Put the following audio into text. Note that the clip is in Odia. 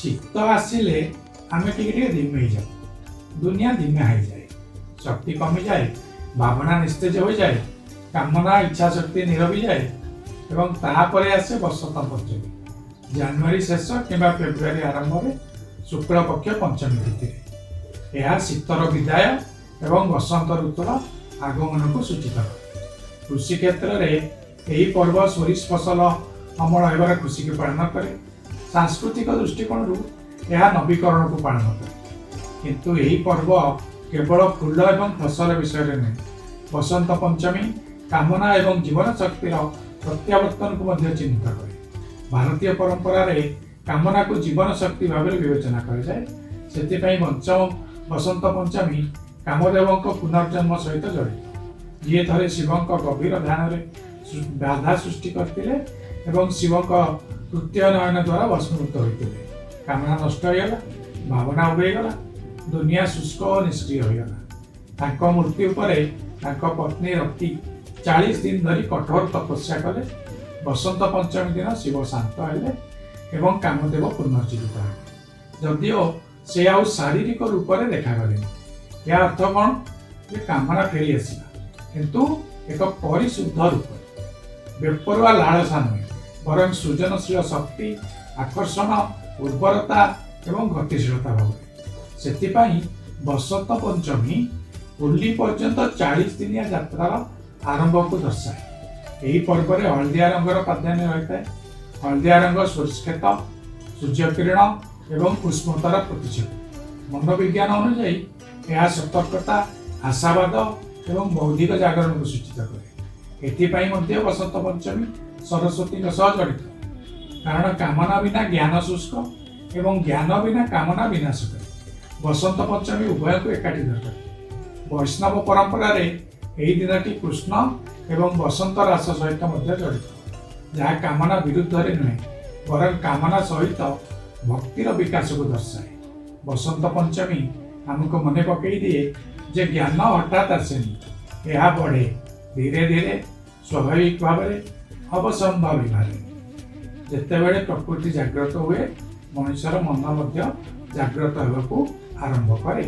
ଶୀତ ଆସିଲେ ଆମେ ଟିକେ ଟିକେ ଧିମେଇ ଯାଉ। ଦୁନିଆ ଧିମା ହେଇଯାଏ, ଶକ୍ତି କମିଯାଏ, ଭାବନା ନିସ୍ତେଜ ହୋଇଯାଏ, କାମନା ଇଚ୍ଛା ଶକ୍ତି ନିରବିଯାଏ ଏବଂ ତାପରେ ଆସେ ବସନ୍ତ ପଞ୍ଚମୀ, ଜାନୁଆରୀ ଶେଷ କିମ୍ବା ଫେବୃଆରୀ ଆରମ୍ଭରେ ଶୁକ୍ଳ ପକ୍ଷ ପଞ୍ଚମୀ ତିଥିରେ। ଏହା ଶୀତର ବିଦାୟ ଏବଂ ବସନ୍ତ ଋତୁର ଆଗମନକୁ ସୂଚିତ କରେ। କୃଷି କ୍ଷେତ୍ରରେ ଏହି ପର୍ବ ସୋରିଷ ଫସଲ ଅମଳ ହେବାର ଖୁସିକୁ ପାଳନ କରେ। ସାଂସ୍କୃତିକ ଦୃଷ୍ଟିକୋଣରୁ ଏହା ନବୀକରଣକୁ ପାଳନ କରେ। କିନ୍ତୁ ଏହି ପର୍ବ କେବଳ ଫୁଲ ଏବଂ ଫସଲ ବିଷୟରେ ନୁହେଁ। ବସନ୍ତ ପଞ୍ଚମୀ କାମନା ଏବଂ ଜୀବନ ଶକ୍ତିର ପ୍ରତ୍ୟାବର୍ତ୍ତନକୁ ମଧ୍ୟ ଚିହ୍ନିତ କରେ। ଭାରତୀୟ ପରମ୍ପରାରେ କାମନାକୁ ଜୀବନ ଶକ୍ତି ଭାବରେ ବିବେଚନା କରାଯାଏ। ସେଥିପାଇଁ ବସନ୍ତ ପଞ୍ଚମୀ କାମଦେବଙ୍କ ପୁନର୍ଜନ୍ମ ସହିତ ଜଡ଼ିତ, ଯିଏ ଥରେ ଶିବଙ୍କ ଗଭୀର ଧ୍ୟାନରେ ବାଧା ସୃଷ୍ଟି କରିଥିଲେ ଏବଂ ଶିବଙ୍କ ତୃତୀୟ ନୟନ ଦ୍ୱାରା ଭସ୍ମୀଭୂତ ହୋଇଥିଲେ। କାମନା ନଷ୍ଟ ହୋଇଗଲା, ଭାବନା ଉଭେଇଗଲା, ଦୁନିଆ ଶୁଷ୍କ ଓ ନିଷ୍କ୍ରିୟ ହୋଇଗଲା। ତାଙ୍କ ମୃତ୍ୟୁ ପରେ ତାଙ୍କ ପତ୍ନୀ ରତି 40 ଦିନ ଧରି କଠୋର ତପସ୍ୟା କଲେ। ବସନ୍ତ ପଞ୍ଚମୀ ଦିନ ଶିବ ଶାନ୍ତ ହେଲେ ଏବଂ କାମଦେବ ପୁନର୍ଜୀବିତ ହେଲେ, ଯଦିଓ ସେ ଆଉ ଶାରୀରିକ ରୂପରେ ଦେଖାଗଲେନି। ଏହା ଅର୍ଥ କ'ଣ ଯେ କାମନା ଫେରି ଆସିଲା, କିନ୍ତୁ ଏକ ପରିଶୁଦ୍ଧ ରୂପରେ, ବେପରୁଆ ଲାଳସା ନୁହେଁ, ବରଂ ସୃଜନଶୀଳ ଶକ୍ତି, ଆକର୍ଷଣ, ଉର୍ବରତା ଏବଂ ଗତିଶୀଳତା ଭାବରେ। ସେଥିପାଇଁ ବସନ୍ତ ପଞ୍ଚମୀ ହୋଲି ପର୍ଯ୍ୟନ୍ତ 40 ଦିନିଆ ଯାତ୍ରାର ଆରମ୍ଭକୁ ଦର୍ଶାଏ। ଏହି ପର୍ବରେ ହଳଦିଆ ରଙ୍ଗର ପ୍ରାଧାନ୍ୟ ରହିଥାଏ। ହଳଦିଆ ରଙ୍ଗ ସୋରିଷ କ୍ଷେତ, ସୂର୍ଯ୍ୟକିରଣ ଏବଂ ଉଷ୍ମତାର ପ୍ରତିଛବି। ମନୋବିଜ୍ଞାନ ଅନୁଯାୟୀ ଏହା ସତର୍କତା, ଆଶାବାଦ ଏବଂ ବୌଦ୍ଧିକ ଜାଗରଣକୁ ସୂଚିତ କରେ। ଏଥିପାଇଁ ମଧ୍ୟ ବସନ୍ତ ପଞ୍ଚମୀ ସରସ୍ୱତୀଙ୍କ ସହ ଜଡ଼ିତ, କାରଣ କାମନା ବିନା ଜ୍ଞାନ ଶୁଷ୍କ ଏବଂ ଜ୍ଞାନ ବିନା କାମନା ବିନାଶ କରେ। ବସନ୍ତ ପଞ୍ଚମୀ ଉଭୟକୁ ଏକାଠି ଦରକାର। ବୈଷ୍ଣବ ପରମ୍ପରାରେ ଏହି ଦିନଟି କୃଷ୍ଣ ଏବଂ ବସନ୍ତ ରାସ ସହିତ ମଧ୍ୟ ଜଡ଼ିତ, ଯାହା କାମନା ବିରୁଦ୍ଧରେ ନୁହେଁ, ବରଂ କାମନା ସହିତ ଭକ୍ତିର ବିକାଶକୁ ଦର୍ଶାଏ। ବସନ୍ତ ପଞ୍ଚମୀ ଆମକୁ ମନେ ପକେଇ ଦିଏ ଯେ ଜ୍ଞାନ ହଠାତ୍ ଆସେନି। ଏହା ବଢ଼େ, ଧୀରେ ଧୀରେ, ସ୍ୱାଭାବିକ ଭାବରେ, ଅବଶ୍ୟମ୍ଭାବୀ ଭାବେ। ଯେତେବେଳେ ପ୍ରକୃତି ଜାଗ୍ରତ ହୁଏ, ମଣିଷର ମନ ମଧ୍ୟ ଜାଗ୍ରତ ହେବାକୁ ଆରମ୍ଭ କରେ।